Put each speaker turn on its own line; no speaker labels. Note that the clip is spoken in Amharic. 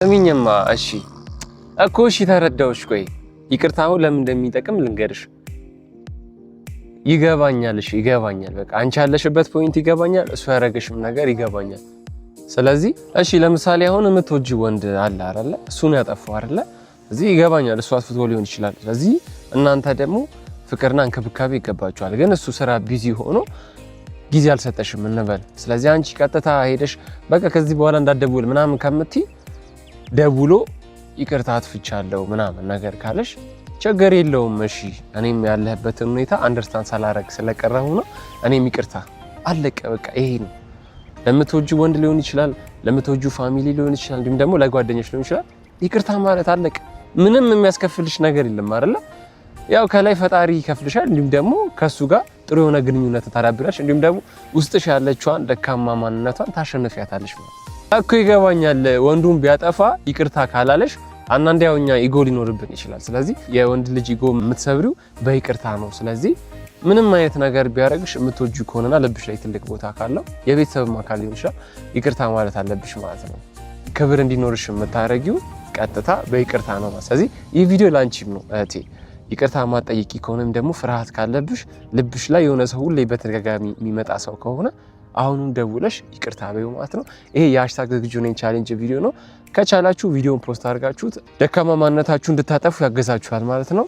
ስሚኝማ፣ እሺ እኮ እሺ ተረዳሁሽ። ቆይ ይቅርታ አሁን ለምን እንደሚጠቅም ልንገርሽ። ይገባኛል፣ እሺ ይገባኛል። በቃ አንቺ ያለሽበት point ይገባኛል፣ እሱ ያደረገሽም ነገር ይገባኛል። ስለዚህ እሺ ለምሳሌ አሁን የምትወጂው ወንድ አለ አይደለ? እሱን ያጠፋው አይደለ? እዚህ ይገባኛል፣ እሱ አጥፍቶ ሊሆን ይችላል። ስለዚህ እናንተ ደግሞ ፍቅርና እንክብካቤ ይገባችኋል። ግን እሱ ስራ busy ሆኖ ጊዜ አልሰጠሽም እንበል። ስለዚህ አንቺ ቀጥታ ሄደሽ በቃ ከዚህ በኋላ እንዳትደውል ምናምን ከምትይ ደውሎ ይቅርታ አጥፍቻለሁ ምናምን ነገር ካለሽ ችግር የለውም፣ እሺ እኔም ያለህበትን ሁኔታ understand ሳላረግ ስለቀረሁ ነው፣ እኔም ይቅርታ፣ አለቀ። በቃ ይሄ ነው። ለምትወጂው ወንድ ሊሆን ይችላል፣ ለምትወጂው family ሊሆን ይችላል፣ እንዲሁም ደግሞ ለጓደኞች ሊሆን ይችላል። ይቅርታ ማለት አለቀ። ምንም የሚያስከፍልሽ ነገር የለም አይደለ? ያው ከላይ ፈጣሪ ይከፍልሻል። እንዲሁም ደግሞ ከሱ ጋር ጥሩ የሆነ ግንኙነት ታዳብራለሽ። እንዲሁም ደግሞ ውስጥሽ ያለችዋን ደካማ ማንነቷን ታሸንፊያታለሽ ማለት እኮ። ይገባኛል። ወንዱን ቢያጠፋ ይቅርታ ካላለሽ አንዳንዴ ያው እኛ ego ሊኖርብን ይችላል። ስለዚህ የወንድ ልጅ ego የምትሰብሪው በይቅርታ ነው። ስለዚህ ምንም አይነት ነገር ቢያደርግሽ የምትወጂው ከሆነና ልብሽ ላይ ትልቅ ቦታ ካለው፣ የቤተሰብም አካል ሊሆን ይችላል፣ ይቅርታ ማለት አለብሽ ማለት ነው። ክብር እንዲኖርሽ የምታደርጊው ቀጥታ በይቅርታ ነው ማለት። ስለዚህ ይህ ቪዲዮ ላንቺም ነው እህቴ። ይቅርታ ማትጠይቂ ከሆነም ደግሞ ፍርሃት ካለብሽ፣ ልብሽ ላይ የሆነ ሰው ሁሌ በተደጋጋሚ የሚመጣ ሰው ከሆነ አሁኑን ደውለሽ ይቅርታ በይው ማለት ነው። ይሄ የ #ዝግጁነኝ challenge ቪዲዮ ነው። ከቻላችሁ ቪዲዮን post አድርጋችሁት ደካማ ማንነታችሁ እንድታጠፉ ያገዛችኋል ማለት ነው።